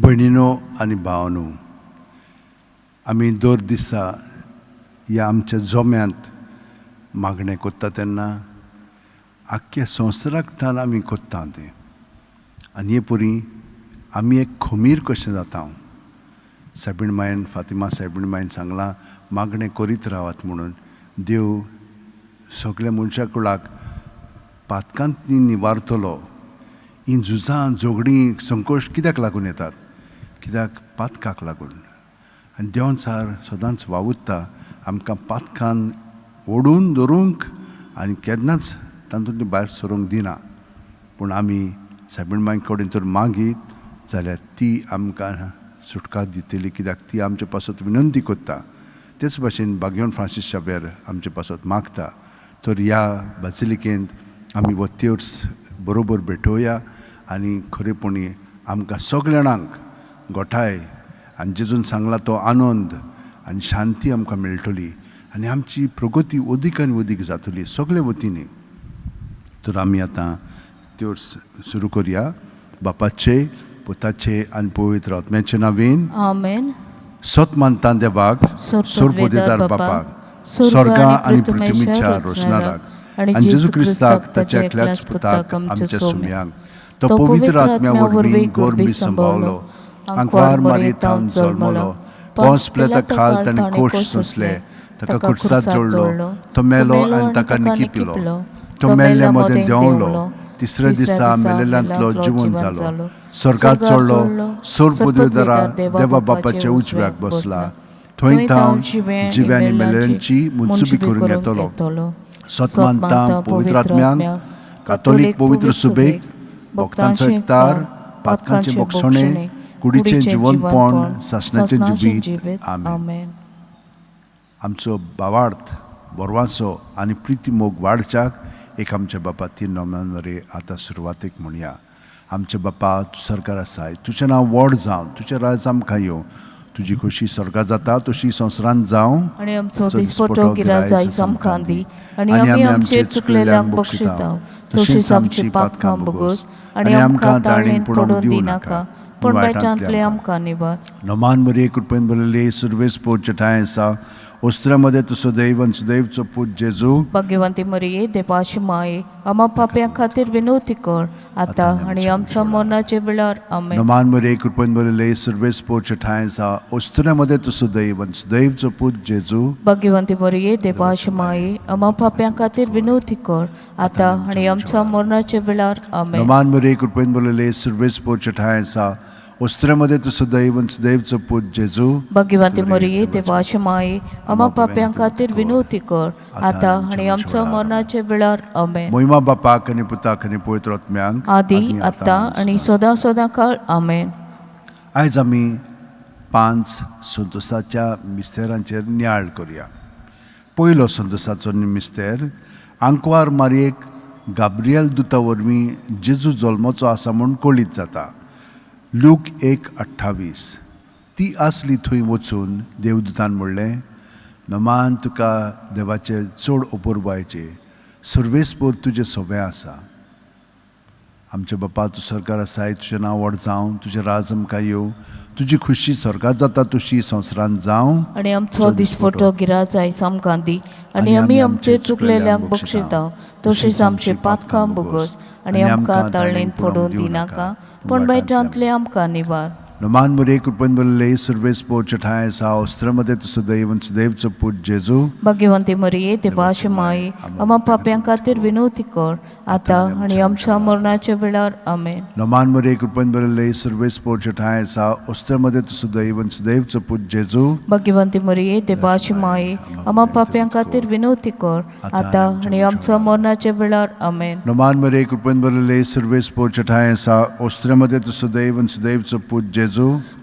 भयणीनो आनी भावानो, आमी दर दिसा ह्या आमच्या जोम्यांत मागणें करता तेन्ना आख्ख्या संवसाराक थावन आमी करता तें. आनी हे परी आमी एक खमीर कशें जाता. सायबीण मायन, फातिमा सायबीण मायन सांगलां, मागणें करीत रावात म्हणून. देव सगल्या मनशा कुळाक पातकांतनी निवारतलो. ही झुजां, झगडीं, संकश्ट कित्याक लागून येतात? कित्याक? पातकाक लागून. आनी देंवचार सदांच वावुरता आमकां पातकान ओडून धरूंक आनी केन्नाच तातूंतली भायर सरूंक दिना. पूण आमी सायबीण माई कडेन तर मागीत जाल्यार ती आमकां सुटका दितली, कित्याक ती आमचे पासत विनंती करता. तेच भाशेन बागेवन फ्रांसीस शावेर आमचे पासत मागता. तर ह्या बासिलिकेंत आमी हो तेर्स बरोबर भेटोवया आनी खरेपणी आमकां सगल्या जाणांक गोठाय आनी जेजून सांगला तो आनंद आनी शांती आमकां मेळटली आनी आमची प्रगती अदीक आनी अदीक जातली सगळे वतीनी. तर आमी आतां तेर्स सुरू करया. बापाचे, पुताचे आनी पवित्र आत्म्याचे नांवेन. आमेन. सत मानता देवाक, सर्वोदेदार बापाक, स्वर्गा आनी पृथ्वीच्या रोशनाराक, आनी जेजू क्रिस्ताक, ताच्या एकल्याच पुताक, आमच्या सुम्यांक, तो पवित्र आत्म्या वरवीं गोरबी संभावलो, आंकवार मारी थावन जल्मलो, पोंस प्लेता खाल ताणें कोश सोंसले, ताका खुर्सात जोडलो, तो मेलो आनी ताका निकिपिलो, तो मेल्ल्या मदें देंवलो, तिसऱ्या दिसा मेलेल्यांतलो जिवन जालो, स्वर्गात चडलो, सर्व देवा बापाच्या उजव्याक बसला, थंय थावन जिव्या आनी मेल्ल्यांची मुन्सुबी करूंक येतलो. सत मानता पवित्र आत्म्यांक, कातोलीक पवित्र सुबेक, भक्तांचो एकतार, पातकांचें बोगसणें, कुडीचें जिवनपण, सासणाचें जिवीत. आमेन. आमचो भावार्थ, बरवासो आनी प्रिती मोग वाडच्याक एक आमच्या बापा तीन नोव्हेंबरे आतां सुरवातेक म्हणया. आमच्या बापा, तूं सरकार आसाय, तुजें नांव व्हड जावं, तुजें राज आमकां येवं, तुजी खोशी स्वर्गात जाता तशी संवसारांत जावं. आनी आमचो दिसपटो गिराज आयज आमकां दी आनी आमी आमचे चुकलेल्यांक बक्षिता तशीच आमची पातकां बगोस आनी आमकां ताळेन पडून दिनाका, पूण वायटांतले आमकां निवार. नमान मरिये, कृपेन भरलेली, सुरवेस पोरचे ठांय आसा. ओस्त्र्यामध्ये तूं सदैव आनी सदैवचो पूत जेजू भाग्यवंती मरिये, देवाची माये, आमा पाप्यां खातीर विनवती कर, आतां आनी आमच्या मरणाच्या वेळार. आमेन. नमान मरिये, कृपेन भरलेली, सुरवेस पोरचे ठांय आसा. ओस्त्र्यामध्ये तूं सदैव आनी सदैवचो पूत जेजू भाग्यवंती मरिये, देवाची माये, आमा पाप्यां खातीर विनवती कर, आतां आनी आमच्या मरणाच्या वेळार. आमेन. नमान मरिये, कृपेन भरलेली, सुरवेस पोरचे ठांय आसा. ओस्त्र्यामध्ये तूं सदैव आनी सदैवचो पूत जेजू भाग्यवंती मरिये, देवाची माये, आमा पाप्यां खातीर विनवती कर, आतां आनी आमच्या मरणाच्या वेळार. आमेन. मोहिमा बापाक आनी पुताक आनी पवित्र आत्म्यांक, आदी, आतां आनी सदां सदां काळ. आमेन. आयज आमी 5 संतोसाच्या मिस्तेरांचेर नियाळ करुया. पयलो संतोसाचो मिस्तेर, आंकवार मारयेक गाब्रियल दुता वरवीं जेजू जल्माचो आसा म्हूण कळीत जाता. लूक 1:28. ती आसली थंय वचून देवदूतान म्हणलें, नमान तुका, देवाचे चड अपुरबायचे, सर्वेस्पोर तुजें सोबें आसा. आमच्या बापा, तूं सरकार आसाय, तुजें नांव व्हड जावं, तुजें राज आमकां येवं, तुजी खुशी स्वर्गात जाता तशी संवसारांत जावं. आनी आमचो दिसपटो गिराज आयज आमकां दी आनी आमी आमचे चुकलेल्यांक बक्षिता तशीच आमची पातकां बोगस आनी आमकां ताळणेन पडून दिनाका, पूण वायटांतले आमकां निवार. नमान मरिये, कृपेन भरलेली, सर्वेस्पोरचे ठांय आसा. ओस्त्र्यामध्ये तूं सदैव आनी सदैवचो पूत जेजू भाग्यवंती मरिये, देवाची माये, आमा पाप्यां खातीर विनवती कर, आतां आनी आमच्या मरणाच्या वेळार. आमेन. नमान मरिये, कृपेन भरलेली, सर्वेस्पोरचे ठांय आसा. ओस्त्र्यामध्ये तूं सदैव आनी सदैवचो पूत जेजू भाग्यवंती मरिये, देवाची माये, आमा पाप्यां खातीर विनवती कर, आतां आनी आमच्या मरणाच्या वेळार. आमेन. नमान मरिये, कृपेन भरलेली, सर्वेस्पोरचे ठांय आसा. ओस्त्र्यामध्ये तूं सदैव आनी सदैवचो पूत जेजू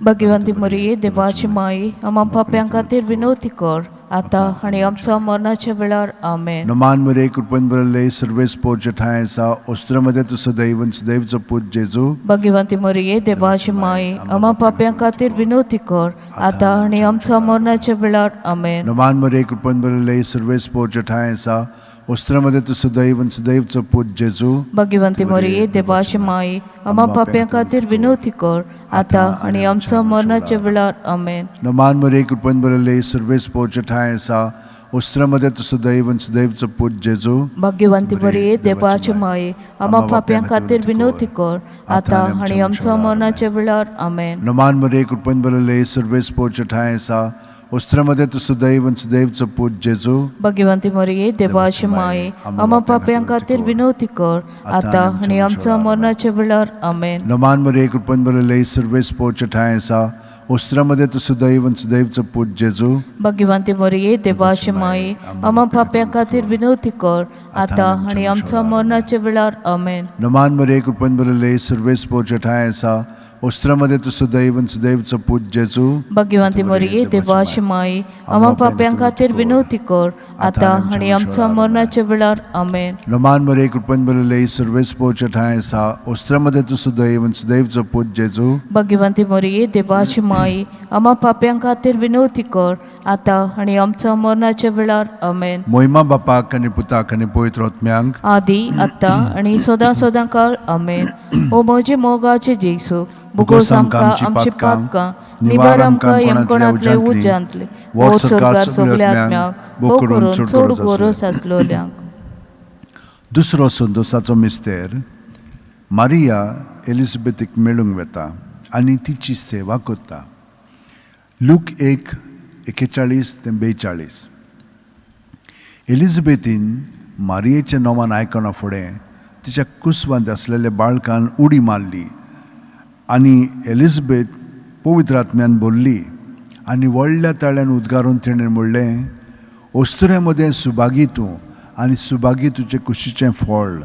भाग्यवंती मरिये, देवाची माये, आमा पाप्यां खातीर विनवती कर, आतां आनी आमच्या मरणाच्या वेळार. आमेन. नमान मरिये, कृपेन भरलेली, सर्वेस्पोरचे ठांय आसा. ओस्त्र्यामध्ये तूं सदैव आनी सदैवचो पूत जेजू भाग्यवंती मरिये, देवाची माये, आमा पाप्यां खातीर विनवती कर, आतां आनी आमच्या मरणाच्या वेळार. आमेन. नमान मरिये, कृपेन भरलेली, सर्वेस्पोरचे ठांय आसा. वस्त्रामध्ये तूं सदैव आनी सदैवचो पूत जेजू. भगवंती मरिये, देवाची माई, आम्हा पाप्यां खातीर विनवती कर, आतां आनी आमच्या मरणाच्या वेळार. आमेन. नमान मरे, कृपेन भरले, सर्वेस पोरचे ठांय आसा. वस्त्रामध्ये तूं सदैव आनी सदैवचो पूत जेजू. भाग्यवंती मरिये, देवाची माई, आम्हा पाप्यां खातीर विनवती कर, आतां आनी आमच्या मरणाच्या वेळार. आमेन. नमान मरे, कृपेन भरले, सर्वेस पोरचे ठांय आसा. वस्त्रामध्ये तूं सदैव आनी सदैवचो पूत जेजू. भगवंती मरिये, देवाची माई, आम्हा पाप्यां खातीर विनवती कर, आतां आनी आमच्या मरणाच्या वेळार. आमेन. नमान मरे, कृपेन भरले, सर्वेस पोरचे ठांय आसा. वस्त्रामध्ये तूं सदैव आनी सदैवचो पूत जेजू. भगवंती मरिये, देवाची माई, आम्हा पाप्यां खातीर विनवती कर, आतां आनी आमच्या मरणाच्या वेळार. आमेन. नमान मरे, कृपेन भरले, सर्वेस पोरचे ठांय आसा. वस्त्रामध्ये तूं सदैव आनी सदैवचो पूत जेजू. भगवंती मरिये, देवाची माई, आम्हा पाप्यां खातीर विनवती कर, आतां आनी आमच्या मरणाच्या वेळार. आमेन. नमान मरे, कृपेन भरले, सर्वेस पोरचे ठांय आसा. वस्त्रामध्ये तूं सदैव आनी सदैवचो पूत जेजू. भगवंती मरिये, देवाची माई, आम्हा पाप्यां खातीर विनवती कर, आतां आनी आमच्या मरणाच्या वेळार. आमेन. मोहिमा बापाक आनी पुताक आनी पवित्र आत्म्यांक. आदी, आत्तां आनी सदां सदां काळ. आमेन. ओ म्हजे मोगाचे जेसू, भुगोस आमकां आमची पापकां, निवार आमकां यमकोणांतले उज्यांतले, वो स्वर्गार सगल्या आत्म्यांक, भोव करून चड गोरोस आसलोल्यांक. दुसरो संतोसाचो मिस्तेर, मारिया एलिझाबेथीक मेळूंक वता आनी तिची सेवा करता. लूक 1:41 ते 42. एलिझाबेथीन मारियेच्या नांवान आयकना फुडें तिच्या कुसवांत आसलेल्या बाळकान उडी मारली आनी एलिझाबेथ पवित्र आत्म्यान भरली आनी व्हडल्या ताळ्यान उद्गारून तिणें म्हणलें, अस्तुऱ्यां मदें सुभागी तूं आनी सुभागी तुजे कुशीचें फळ.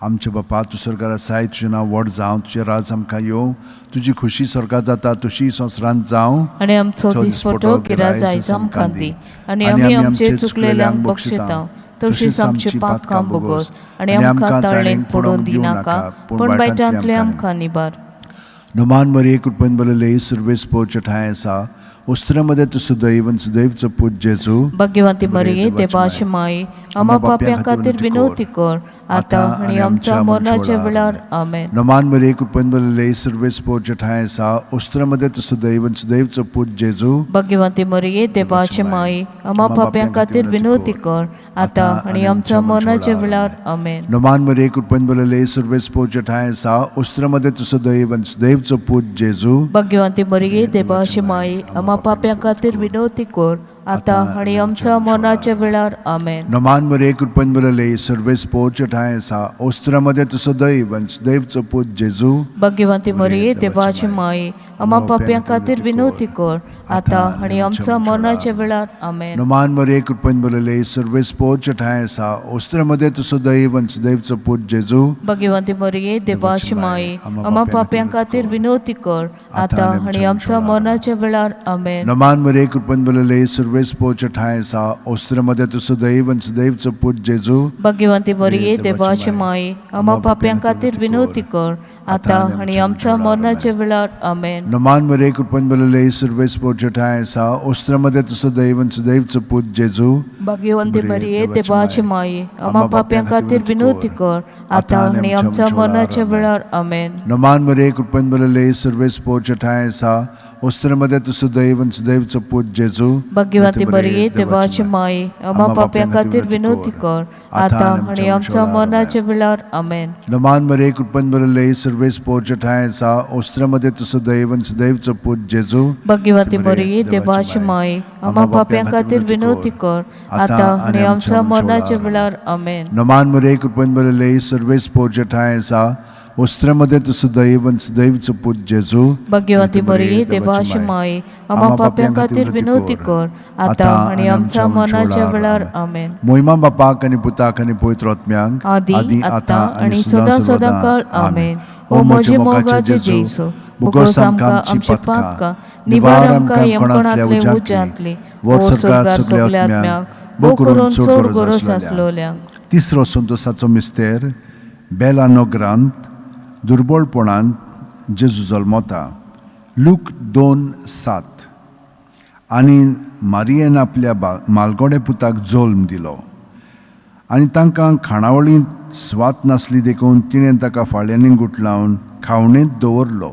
आमच्या बापा, तूं स्वर्गार आसाय, तुजें नांव व्हड जावं, तुजें राज आमकां येवं, तुजी खुशी स्वर्गार जाता तशी संवसारांत जावं. आनी आमचो दिसपटो गिराज आयज आमकां दी, आनी आमी आमचे चुकलेल्यांक बक्षिता, तशीच आमची पापकां भोगोस, आनी आमकां ताळेंत पडोवन दिनाका, पूण बायटांतले आमकां निबार. नमान मरिये, कृपेन भरले, सुर्वेस पोरचे ठांय आसा. वस्त्रामध्ये तूं सदैव आनी सदैवचो पूत जेजू. भाग्यवंती मरिये, देवाची माई, आम्हा पाप्यां खातीर विनवती कर, आतां आनी आमच्या मरणाच्या वेळार. आमेन. नमान मरिये, कृपेन भरले, सुर्वेस पोरचे ठांय आसा. वस्त्रामध्ये तूं सदैव आनी सदैवचो पूत जेजू. भाग्यवंती मरिये, देवाची माई, आम्हा पाप्यां खातीर विनवती कर, आतां आनी आमच्या मरणाच्या वेळार. आमेन. नमान मरिये, कृपेन भरले, सुर्वेस पोरचे ठांय आसा. वस्त्रामध्ये तूं सदैव आनी सदैवचो पूत जेजू. भाग्यवंती मरिये, देवाची माई, आम्हा पाप्यां खातीर विनवती कर, आतां आनी आमच्या मरणाच्या वेळार. आमेन. नमान मरिये, कृपेन भरले, सुर्वेस पोरचे ठांय आसा. वस्त्रामध्ये तूं सदैव आनी सदैवचो पूत जेजू. भाग्यवंती मरिये, देवाची माई, आम्हा पाप्यां खातीर विनवती कर, आतां आनी आमच्या मरणाच्या वेळार. आमेन. नमान मरिये, कृपेन भरले, सुर्वेस पोरचे ठांय आसा. वस्त्रामध्ये तूं सदैव आनी सदैवचो पूत जेजू. भाग्यवंती मरिये, देवाची माई, आम्हा पाप्यां खातीर विनवती कर, आतां आनी आमच्या मरणाच्या वेळार. आमेन. नमान मरिये, कृपेन भरले, सुर्वेस पोरचे ठांय आसा. वस्त्रामध्ये तूं सदैव आनी सदैवचो पूत जेजू. भाग्यवंती मरिये, देवाची माई, आम्हा पाप्यां खातीर विनवती कर, आतां आनी आमच्या मरणाच्या वेळार. आमेन. नमान मरिये, कृपेन भरले, सुर्वेस पोरचे ठांय आसा. वस्त्रामध्ये तूं सदैव आनी सदैवचो पूत जेजू. भाग्यवंती मरिये, देवाची माई, आम्हा पाप्यां खातीर विनवती कर, आतां आनी आमच्या मरणाच्या वेळार. आमेन. नमान मरिये, कृपेन भरले, सुर्वेस पोरचे ठांय आसा. वस्त्रामध्ये तूं सदैव आनी सदैवचो पूत जेजू. भाग्यवंती मरिये, देवाची माई, आम्हा पाप्यां खातीर विनवती कर, आतां आनी आमच्या मरणाच्या वेळार. आमेन. नमान मरिये, कृपेन भरले, सुर्वेस पोरचे ठांय आसा. वस्त्रामध्ये तूं सदैव आनी सदैवचो पूत जेजू. भाग्यवंती मरिये, देवाची माई, आम्हा पाप्यां खातीर विनवती कर, आतां आनी आमच्या मरणाच्या वेळार. आमेन. नमान मरिये, कृपेन भरले, सुर्वेस पोरचे ठांय आसा. वस्त्रामध्ये तूं सदैव आनी सदैवचो पूत जेजू. भाग्यवंती मरिये, देवाची माई, आम्हा पाप्यां खातीर विनवती कर, आतां आनी आमच्या मरणाच्या वेळार. आमेन. मोहिमा बापाक आनी पुताक आनी पवित्र आत्म्यांक. आदी, आतां आनी सदां सदां काळ. आमेन. ओ म्हजे मोगाचे जेजू, भुगोस आमकां आमची पापकां, निवार आमकां यमकोणांतले उज्यांतले, वो स्वर्गार सगल्या आत्म्यांक, भोव करून चड गरज आसलोल्यांक. तिसरो संतोसाचो मिस्तेर, बेला नगरांत दुर्बळपणांत जेजू जल्मता. लूक 2:7. आनी मारियेन आपल्या मालगोडे पुताक जल्म दिलो. आनी तांकां खाणावळींत स्वात नासली देखून तिणें ताका फाळ्यांनी गुटलावन खावणेंत दवरलो.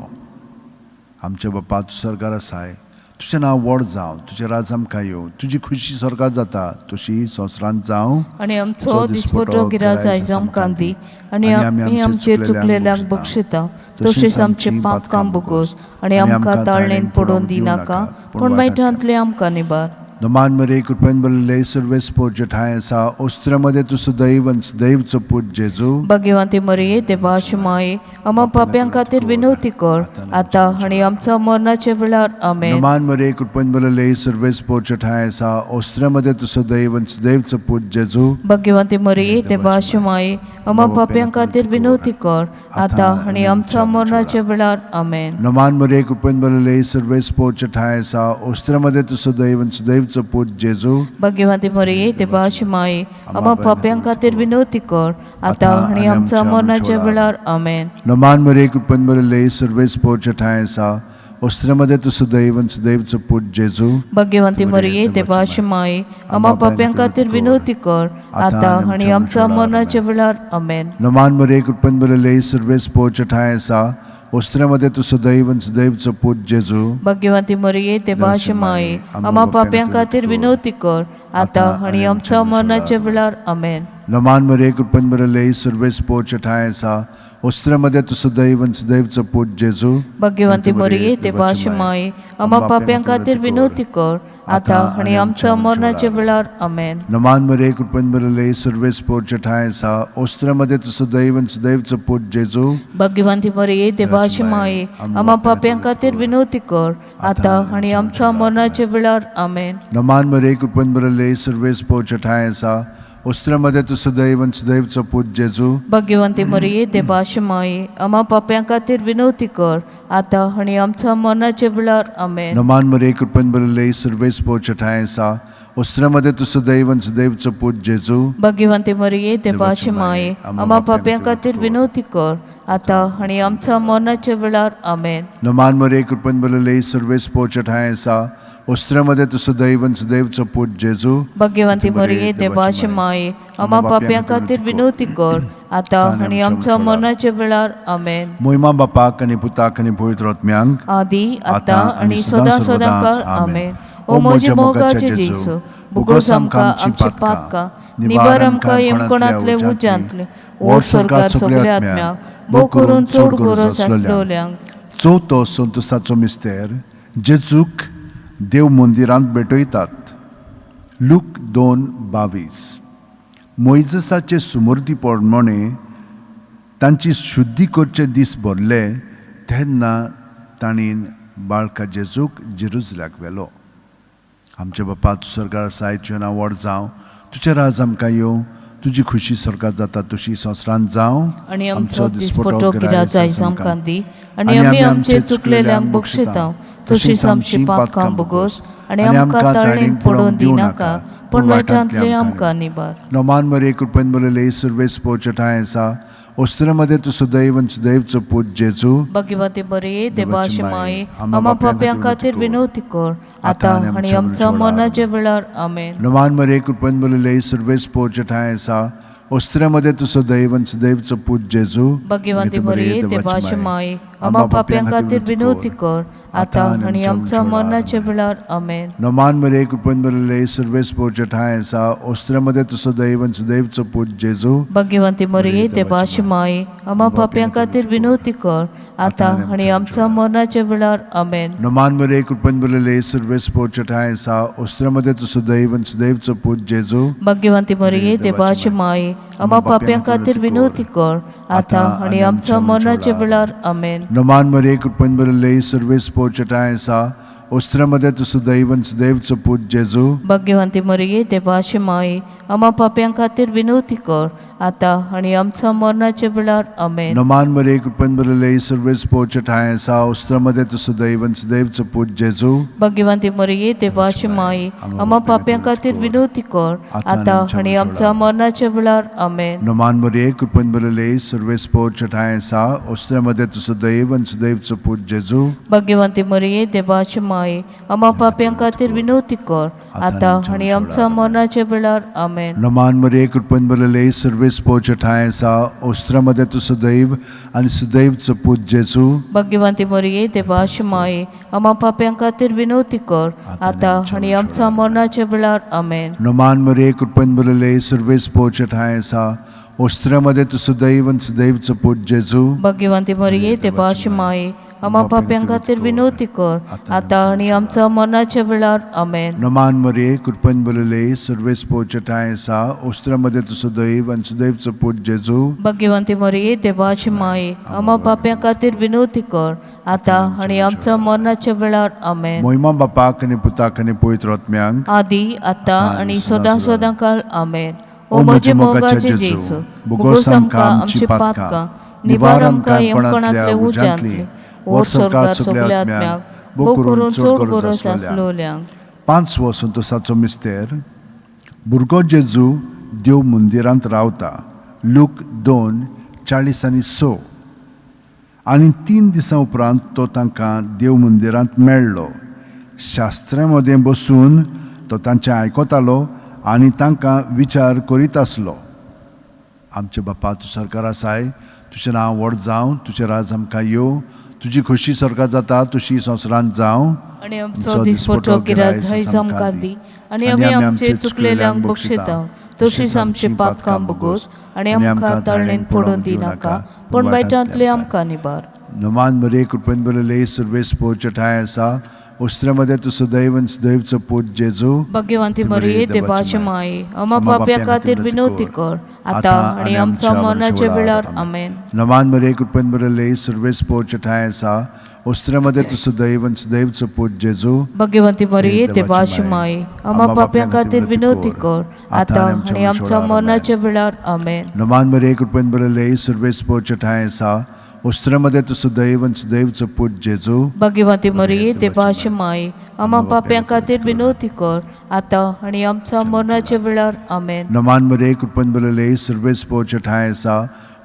आमच्या बापा, तूं सरकार आसाय, तुजें नांव व्हड जावं, तुजें राज आमकां येवं, तुजी खुशी सरकार जाता तशी संवसारांत जावं. आनी आमचो दिसपटो गिराज आयज आमकां दी आनी आमी आमचे चुकलेल्यांक बक्षिता तशीच आमचे पापकां भोगोस आनी आमकां ताळणेन पडोवन दिनाका, पूण वायटांतले आमकां निबार. नमान मरे कृपेन बरले सर्वेस पोर ठांय आसा ओस्त्र्यामध्ये तूं सदैव आनी सदैवचो पूत जेजू. भाग्यवंती मरिये, देवाची माये, आमा पाप्यां खातीर विनवती कर आतां आनी आमच्या मरणाच्या वेळार. आमेन. नमान मरे कृपेन बरले सर्वेस पोर ठांय आसा ओस्त्र्यामध्ये तूं सदैव आनी सदैवचो पूत जेजू. भाग्यवंती मरिये, देवाची माये, आमा पाप्यां खातीर विनवती कर आतां आनी आमच्या मरणाच्या वेळार. आमेन. नमान मरे कृपेन बरले सर्वेस पोर ठांय आसा ओस्त्र्यामध्ये तूं सदैव आनी सदैवचो पूत जेजू. भाग्यवंती मरिये, देवाची माये, आमा पाप्यां खातीर विनवती कर आतां आनी आमच्या मरणाच्या वेळार. आमेन. नमान मरे कृपेन बरले सर्वेस पोर ठांय आसा ओस्त्र्यामध्ये तूं सदैव आनी सदैवचो पूत जेजू. भाग्यवंती मरिये, देवाची माये, आमा पाप्यां खातीर विनवती कर आतां आनी आमच्या मरणाच्या वेळार. आमेन. नमान मरे कृपेन बरले सर्वेस पोर ठांय आसा ओस्त्र्यामध्ये तूं सदैव आनी सदैवचो पूत जेजू. भाग्यवंती मरिये, देवाची माये, आमा पाप्यां खातीर विनवती कर आतां आनी आमच्या मरणाच्या वेळार. आमेन. नमान मरे कृपेन बरले सर्वेस पोर ठांय आसा ओस्त्र्यामध्ये तूं सदैव आनी सदैवचो पूत जेजू. भाग्यवंती मरिये, देवाची माये, आमा पाप्यां खातीर विनवती कर आतां आनी आमच्या मरणाच्या वेळार. आमेन. नमान मरे कृपेन बरले सर्वेस पोर ठांय आसा ओस्त्र्यामध्ये तूं सदैव आनी सदैवचो पूत जेजू. भाग्यवंती मरिये, देवाची माये, आमा पाप्यां खातीर विनवती कर आतां आनी आमच्या मरणाच्या वेळार. आमेन. नमान मरे कृपेन बरले सर्वेस पोर ठांय आसा ओस्त्र्यामध्ये तूं सदैव आनी सदैवचो पूत जेजू. भाग्यवंती मरिये, देवाची माये, आमा पाप्यां खातीर विनवती कर आतां आनी आमच्या मरणाच्या वेळार. आमेन. नमान मरे कृपेन बरले सर्वेस पोर ठांय आसा ओस्त्र्यामध्ये तूं सदैव आनी सदैवचो पूत जेजू. भाग्यवंती मरिये, देवाची माये, आमा पाप्यां खातीर विनवती कर आतां आनी आमच्या मरणाच्या वेळार. आमेन. नमान मरे कृपेन बरले सर्वेस पोर ठांय आसा ओस्त्र्यामध्ये तूं सदैव आनी सदैवचो पूत जेजू. भाग्यवंती मरिये, देवाची माये, आमा पाप्यां खातीर विनवती कर आतां आनी आमच्या मरणाच्या वेळार. आमेन. मोहिमा बापाक आनी पुताक आनी पवित्र आत्म्यांक, आदी आतां आनी सदां सदां काळ. आमेन. ओ म्हजे मोगाचे जेजू, भुगोस आमकां आमची पापकां, निबार आमकां यमकोणांतले उज्यांतले, ओड सरकार सगल्या आत्म्यांक, भोव करून चड गरज आसलोल्यांक. चवथो संतोसाचो मिस्तेर, जेजूक देव मंदिरांत भेटयतात. लूक 2:22. मोयजसाचे सुमर्दी प्रमाणे तांची शुद्धी करचे दीस भरले तेन्ना तांणी बाळका जेजूक जेरुजल्याक व्हेलो. आमच्या बापा, तूं सरकार आसाय, तुजें नांव व्हड जावं, तुजें राज आमकां येवं, तुजी खुशी सरकार जाता तशी संवसारांत जावं. आनी आमचो दिसपटो गिराज आयज आमकां दी आनी आमी आमचे चुकलेल्यांक बक्षिता तशीच आमची पापकां भोगोस आनी आमकां ताळणेन पडोवन दिनाका, पूण वायटांतले आमकां निबार. नमान मरे कृपेन बरले सर्वेस पोर ठांय आसा ओस्त्र्यामध्ये तूं सदैव आनी सदैवचो पूत जेजू. भाग्यवती मरिये, देवाची माये, आमा पाप्यां खातीर विनवती कर आतां आनी आमच्या मरणाच्या वेळार. आमेन. नमान मरे कृपेन बरले सर्वेस पोर ठांय आसा ओस्त्र्यामध्ये तूं सदैव आनी सदैवचो पूत जेजू. भाग्यवंती मरिये, देवाची माये, आमा पाप्यां खातीर विनवती कर आतां आनी आमच्या मरणाच्या वेळार. आमेन. नमान मरे कृपेन बरले सर्वेस पोर ठांय आसा ओस्त्र्यामध्ये तूं सदैव आनी सदैवचो पूत जेजू. भाग्यवंती मरिये, देवाची माये, आमा पाप्यां खातीर विनवती कर आतां आनी आमच्या मरणाच्या वेळार. आमेन. नमान मरे कृपेन बरले सर्वेस पोर ठांय आसा ओस्त्र्यामध्ये तूं सदैव आनी सदैवचो पूत जेजू. भाग्यवंती मरिये, देवाची माये, आमा पाप्यां खातीर विनवती कर आतां आनी आमच्या मरणाच्या वेळार. आमेन. नमान मरे कृपेन बरले सर्वेस पोर ठांय आसा ओस्त्र्यामध्ये तूं सदैव आनी सदैवचो पूत जेजू. भाग्यवंती मरिये, देवाची माये, आमा पाप्यां खातीर विनवती कर आतां आनी आमच्या मरणाच्या वेळार. आमेन. नमान मरे कृपेन भरलेले सर्वेस पोचे ठांय आसा उस्त्रामध्ये तूं सदैव आनी सदैवचो पूत जेजू. भाग्यवंती मरिये, देवाची माई, आम्हा पाप्यां खातीर विनवती कर, आतां आनी आमच्या मरणाच्या वेळार. आमेन. नमान मरे कृपेन भरलेले सर्वेस पोचे ठांय आसा उस्त्रामध्ये तूं सदैव आनी सदैवचो पूत जेजू. भाग्यवंती मरिये, देवाची माई, आम्हा पाप्यां खातीर विनवती कर, आतां आनी आमच्या मरणाच्या वेळार. आमेन. नमान मरे कृपेन भरलेले सर्वेस पोचे ठांय आसा उस्त्रामध्ये तूं सदैव आनी सदैवचो पूत जेजू. भाग्यवंती मरिये, देवाची माई, आम्हा पाप्यां खातीर विनवती कर, आतां आनी आमच्या मरणाच्या वेळार. आमेन. नमान मरे कृपेन भरलेले सर्वेस पोचे ठांय आसा उस्त्रामध्ये तूं सदैव आनी सदैवचो पूत जेजू. भाग्यवंती मरिये, देवाची माई, आम्हा पाप्यां खातीर विनवती कर, आतां आनी आमच्या मरणाच्या वेळार. आमेन. नमान मरे कृपेन भरलेले सर्वेस पोचे ठांय आसा उस्त्रामध्ये तूं सदैव आनी सदैवचो पूत जेजू. भाग्यवंती मरिये, देवाची माई, आम्हा पाप्यां खातीर विनवती कर, आतां आनी आमच्या मरणाच्या वेळार. आमेन. मोहिमा बापाक आनी पुताक आनी पवित्र आत्म्यांक, आदी आतां आनी सदां सदां काळ. आमेन. ओ म्हजे मोगाचे जेजू, बोगोस आमकां आमची पातकां, निवार आमकां यमकणांतले उज्यांतली, ओर स्वर्गार सगल्या आत्म्याक, भोव करून चड गरज आसलोल्यांक. पांचवो संतोसाचो मिस्तेर, भुरगो जेजू देव मंदिरांत रावता. लूक 2:46. आनी 3 दिसां उपरांत तो तांकां देव मंदिरांत मेळ्ळो. शास्त्रा मदें बसून तो तांचें आयकतालो आनी तांकां विचार करीत आसलो. आमचे बापा, तूं सरकार आसाय, तुजें नांव व्हड जावं, तुजें राज आमकां येवं, तुजी खोशी सरकार जाता तशी संवसारांत जावं. आनी आमचो दिसपटो गिराज आयज आमकां दी, आनी आमी आमचे चुकलेल्यांक बक्षिता तशीच आमचे पातकां बोगोस, आनी आमकां ताळणेन पडून दिनाका, पूण वायटांतले आमकां निबार. नमान मरे कृपेन भरलेले सर्वेस पोचे ठांय आसा उस्त्रेमध्ये तूं सदैव आनी सदैवचो पूत जेजू. भाग्यवंती मरिये, देवाची माई, आम्हा पाप्यां खातीर विनवती कर, आतां आनी आमच्या मरणाच्या वेळार. आमेन. नमान मरे कृपेन भरलेले सर्वेस पोचे ठांय आसा उस्त्रेमध्ये तूं सदैव आनी सदैवचो पूत जेजू. भाग्यवंती मरिये, देवाची माई, आम्हा पाप्यां खातीर विनवती कर, आतां आनी आमच्या मरणाच्या वेळार. आमेन. नमान मरे कृपेन भरलेले सर्वेस पोचे ठांय आसा उस्त्रेमध्ये तूं सदैव आनी सदैवचो पूत जेजू. भाग्यवंती मरिये, देवाची माई, आम्हा पाप्यां खातीर विनवती कर, आतां आनी आमच्या मरणाच्या वेळार. आमेन. नमान मरे कृपेन भरलेले सर्वेस पोचे ठांय आसा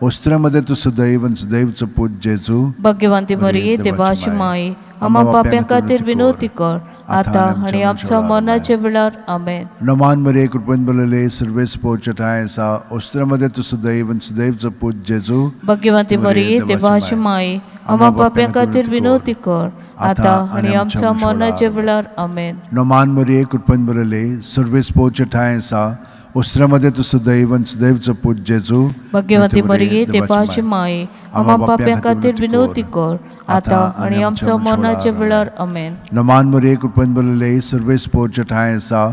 उस्त्रेमध्ये तूं सदैव आनी सदैवचो पूत जेजू. भाग्यवंती मरिये, देवाची माई, आम्हा पाप्यां खातीर विनवती कर, आतां आनी आमच्या मरणाच्या वेळार. आमेन. नमान मरे कृपेन भरलेले सर्वेस पोचे ठांय आसा उस्त्रेमध्ये तूं सदैव आनी सदैवचो पूत जेजू. भाग्यवंती मरिये, देवाची माई, आम्हा पाप्यां खातीर विनवती कर, आतां आनी आमच्या मरणाच्या वेळार. आमेन. नमान मरे कृपेन भरलेले सर्वेस पोचे ठांय आसा उस्त्रेमध्ये तूं सदैव आनी सदैवचो पूत जेजू. भाग्यवंती मरिये, देवाची माई, आम्हा पाप्यां खातीर विनवती कर, आतां आनी आमच्या मरणाच्या वेळार. आमेन. नमान मरे कृपेन भरलेले सर्वेस पोचे ठांय आसा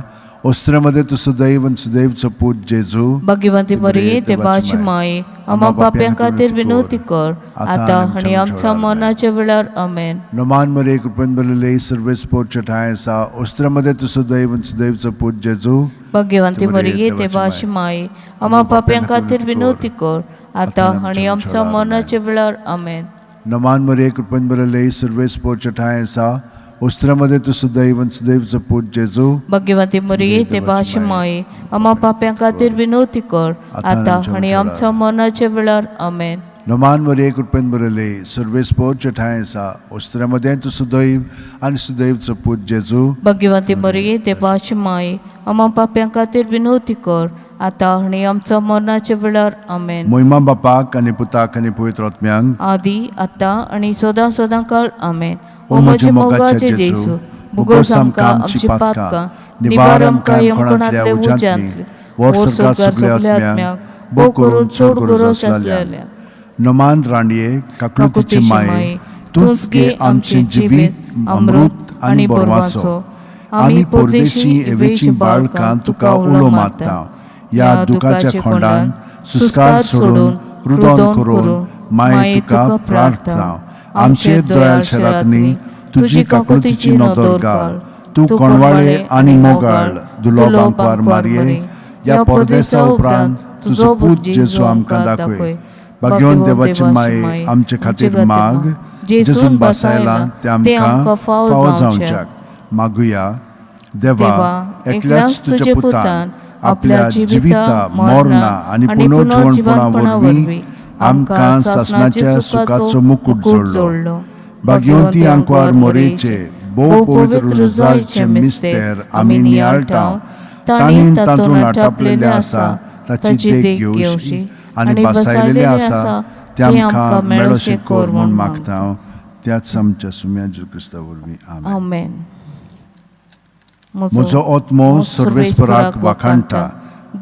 उस्त्रेमध्ये तूं सदैव आनी सदैवचो पूत जेजू. भाग्यवंती मरिये, देवाची माई, आम्हा पाप्यां खातीर विनवती कर, आतां आनी आमच्या मरणाच्या वेळार. आमेन. नमान मरे कृपेन भरलेले सर्वेस पोचे ठांय आसा उस्त्रेमध्ये तूं सदैव आनी सदैवचो पूत जेजू. भाग्यवंती मरिये, देवाची माई, आम्हा पाप्यां खातीर विनवती कर, आतां आनी आमच्या मरणाच्या वेळार. आमेन. नमान मरे कृपेन भरलेले सर्वेस पोचे ठांय आसा उस्त्रेमध्ये तूं सदैव आनी सदैवचो पूत जेजू. भाग्यवंती मरिये, देवाची माई, आम्हा पाप्यां खातीर विनवती कर, आतां आनी आमच्या मरणाच्या वेळार. आमेन. नमान मरे कृपेन भरलेले सर्वेस पोचे ठांय आसा उस्त्रेमध्ये तूं सदैव आनी सदैवचो पूत जेजू. भाग्यवंती मरिये, देवाची माई, आम्हा पाप्यां खातीर विनवती कर, आतां आनी आमच्या मरणाच्या वेळार. आमेन. मोहिमा बापाक आनी पुताक आनी पवित्र आत्म्यांक, आदी आतां आनी सदां सदां काळ. आमेन. ओ म्हजे मोगाचे जेजू, बोगोस आमकां आमची पातकां, निवार आमकां यमकणांतले उज्यांतले, ओर स्वर्गार सगल्या आत्म्यांक, भोव करून चड गरज आसलेल्या. नमान रांडये काकलुतीची माये, तूंच गे आमचें जिवीत अमृत आनी बरवासो. आमी परदेशी एवेची बाळकां तुका उलो मारता, ह्या दुखाच्या खोंडान सुस्कार सोडून रुदन करून माये तुका प्रार्थना. आमचे दयाळ शरातनी तुजी काकुळतीची नदर घाल, तूं कोणवाळे आनी मोगाळ दुलो बांकवार मारये, ह्या परदेसा उपरांत तुजो पूत जेजू आमकां दाखय. भाग्यवंत देवाची माये आमचे खातीर माग, जेजून बसायला ते आमकां फावो जावच्याक. मागुया. देवा, एकल्याच तुज्या पुतान आपल्या जिविता, मरणा आनी पुनर्जिवनपणा वरवीं आमकां सासणाच्या सुखाचो मुकूट जोडलो. भाग्यवंती आंकवार मोरेचे भोव पवित्र रुजारचे मिस्तेर आमी नियाळटा, तांणी तातूंत आटापलेलें आसा ताची देख घेवशी आनी बसायलेलें आसा तें आमकां मेळोशें कर म्हूण मागता, त्याच आमच्या सुम्या जेजू क्रिस्ता वरवीं. आमेन. म्हजो आत्मो सर्वेस्पराक वाखाणटा.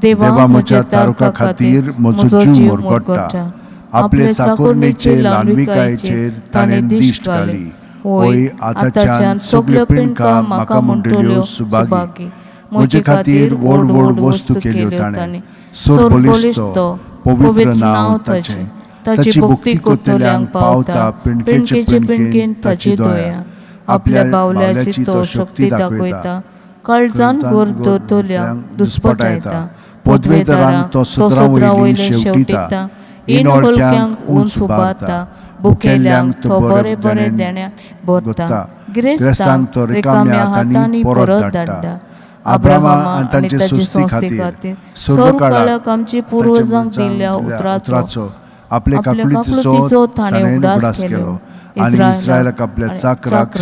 देवा म्हज्या तारुका खातीर म्हजो जीव मुरगट्टा. आपले चाकोरणेचे ल्हानविकायेचेर ताणें दिश्ट घाली. होय, आतांच्यान सगल्यो पिंडकां म्हाका म्हणटल्यो सुभागी. म्हजे खातीर व्हड व्हड वस्तू केल्यो ताणें. सरबळिश्ट पवित्र नांव ताचें. ताची भक्ती करतल्यांक पावता पिंडकेचे पिंडकेन ताची दया. आपल्या बावल्याची तो शक्ती दाखयता. काळजान गोर दवरतल्यांक दुस्पटायता. पदवेदारांक तो सदरा वयली शेवटिता. इनवळख्यांक उंच उबारता. भुकेल्यांक तो बरे बरे देण्या भरता. गिरेस्तांक तो रिकाम्या हातांनी परत धाडटा. अब्रामा आनी तांचे संस्थे खातीर सर्वकाळाक आमची पुर्वजांक दिल्ल्या उतराचो आपले काकळुतीचो ताणें उगडास केलो आनी इस्रायलाक आपल्या चाकराक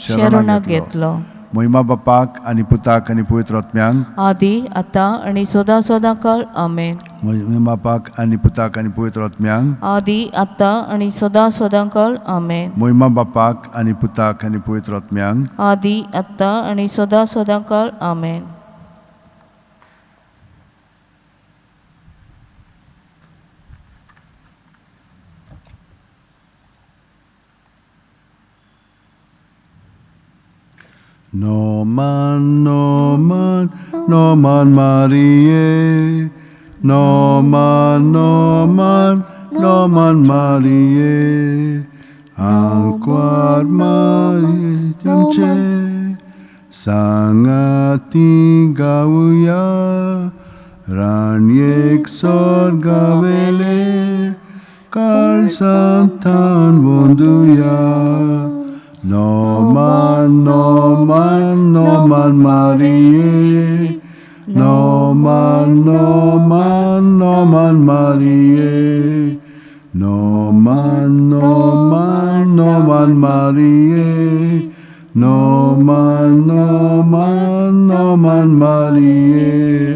शरणाक घेतलो. महिमा बापाक आनी पुताक आनी पवित्र आत्म्यांक, आदी आतां आनी सदां सदां काळ. आमेन. महिमा बापाक आनी पुताक आनी पवित्र आत्म्यांक, आदी आतां आनी सदां सदां काळ. आमेन. महिमा बापाक आनी पुताक आनी पवित्र आत्म्यांक, आदी आतां आनी सदां सदां काळ. आमेन. Noman, Noman, Noman Marie, Noman, Noman, Noman Marie, Anquar Marie, आमचे सांगाती गावया, राणयेक स्वर्गावेले काळसांतान वंदुया. Noman, Noman, Noman Marie, Noman, Noman, Noman Marie, Noman, Noman, Noman Marie, Noman, Noman, Noman Marie.